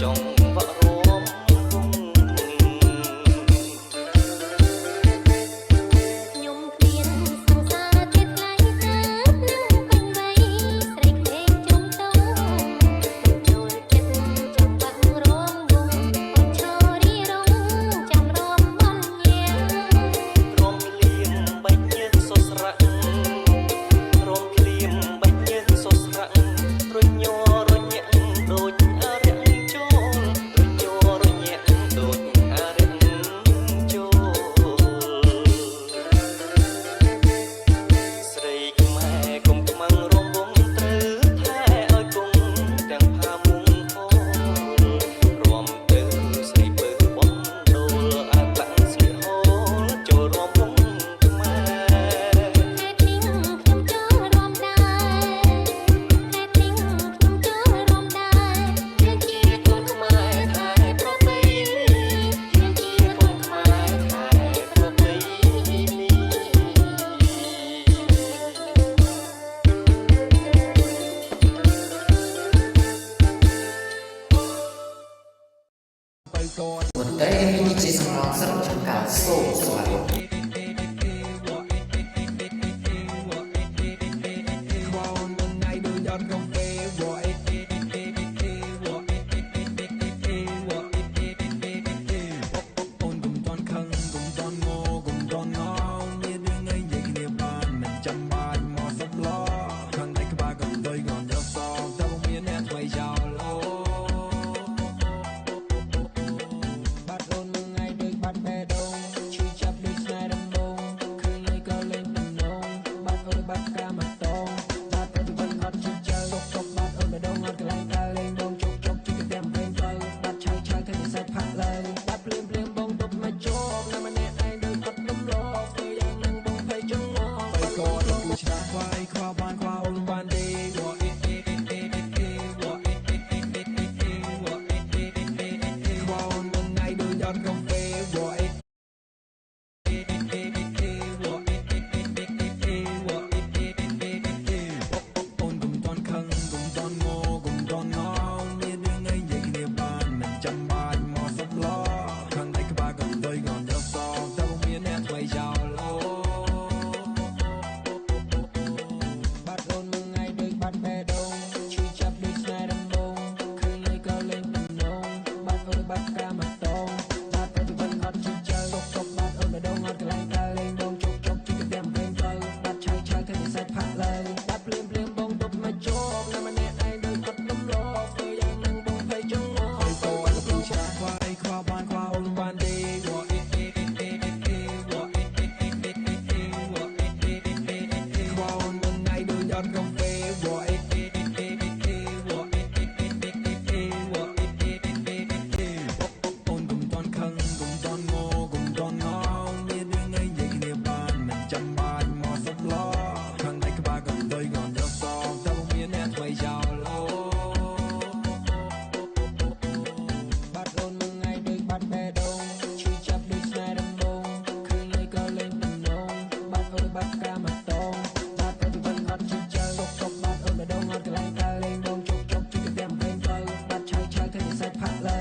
ចង់វក់រំវង ខ្ញុំគ្មានសង្សារទេថ្លៃទើបនឹងពេញវ័យស្រីក្មេងជុំតងចូលចិត្តចង់បាក់រំវងអត់ឈររីរងចាំរំបនញៀង រំភ្លៀងបែកញើសសស្រាក់រំភ្លៀងបែកញើសសស្រាក់រញ័រញាក់ដូចអរិយចូលរញ័រញាក់ដូចអរិយចូលស្រីខ្មែរគុំខ្មាំងរំវងត្រូវថែឲ្យគង់ទាំងផាមុងហូលរំទៅស្រីពៅបំដូលអាតាំងស្លៀកហូលចូលរំវងខ្មែរ ហេតុនេះខ្ញុំចង់រំដែរហេតុនេះខ្ញុំចង់រំដែរយើងជាកូនខ្មែរថែប្រពៃណីយើងជាកូនខ្មែរថែប្រពៃណី បន្តែនេះជាសំណងស្រុកចំការសូមស្វាគមន៍ អូនកុំតន់ខឹងកុំតន់ងកុំតន់ងមានរឿងអីនិយាយគ្នាបានមិនចាំបាច់មកសុំឡខឹងតែក្បាលក៏ទុយក៏យកសងតែបងមានអ្នកថ្មីចោលអូ បាត់អូនមួយថ្ងៃដូចបាត់បេះដូងឈឺចាប់ដូចស្នេហ៍ដំបូងឃើញហើយក៏លេងតំណងបាត់អូនបាត់កាមកតងបាត់ប្រតិបត្តិអត់ជិះជើសុកសុកបាត់អូនបេះដូងអត់កន្លែងដើរលេងបងជុកជុកជិះកទាំងពេញផ្លូវបាត់ឆៅឆៅធ្វើនិស័យផាក់លើបាត់ភ្លាមភ្លាមបងទប់មកជាប់នៅម្នាក់ឯងដូចអត់លំលងធ្វើយ៉ាងនឹងបងភ័យចង់ង បីកនគូឆ្លាស់ខ្វាយខ្វះបានខ្វះអូនបានទេវអេអេអេអេអេវអេអេអេអេអេវអេអេអេអេខ្វះអូនមួយថ្ងៃដូចអត់កាហ្វេវអេអេអេអេវអេអេអេអេវអេអេអេអេអូនកុំតន់ខឹងកុំតន់ងកុំតន់ងមានរឿងអីនិយាយគ្នាបានមិនចាំបាច់មកសុំឡខឹងតែក្បាលក៏ទុយក៏យកសងតែបងមានអ្នកថ្មីចោលអូ បាត់អូនមួយថ្ងៃដូចបាត់បេះដូងឈឺចាប់ដូចស្នេហ៍ដំបូងឃើញហើយក៏លេងតំណងបាត់អូនបាត់កាមកតងបាត់ប្រតិបត្តិអត់ជិះជើសុកសុកបាត់អូនបេះដូងអត់កន្លែងដើរលេងបងជុកជុកជិះកទាំងពេញផ្លូវបាត់ឆៅឆៅធ្វើនិស័យផាក់លើបាត់ភ្លាមភ្លាមបងទប់មកជាប់នៅម្នាក់ឯងដូចអត់លំលងធ្វើយ៉ាងនឹងបងភ័យចង់ង បីកនគូឆ្លាស់ខ្វាយខ្វះបានខ្វះអូនបានទេវអេអេអេអេអេវអេអេអេអេអេវអេអេអេអេខ្វះអូនមួយថ្ងៃដូចអត់កាហ្វេវអេអេអេអេវអេអេអេអេវអេអេអេអេអូនកុំតន់ខឹងកុំតន់ងកុំតន់ងមានរឿងអីនិយាយគ្នាបានមិនចាំបាច់មកសុំឡខឹងតែក្បាលក៏ទុយក៏យកសងតែបងមានអ្នកថ្មីចោលអូ បាត់អូនមួយថ្ងៃដូចបាត់បេះដូងឈឺចាប់ដូចស្នេហ៍ដំបូងឃើញហើយក៏លេងតំណងបាត់អូនបាត់កាមកតងបាត់ប្រតិបត្តិអត់ជិះជើសុកសុកបាត់អូនបេះដូងអត់កន្លែងដើរលេងបងជុកជុកជិះកទាំងពេញផ្លូវបាត់ឆៅឆៅធ្វើនិស័យផាក់លើ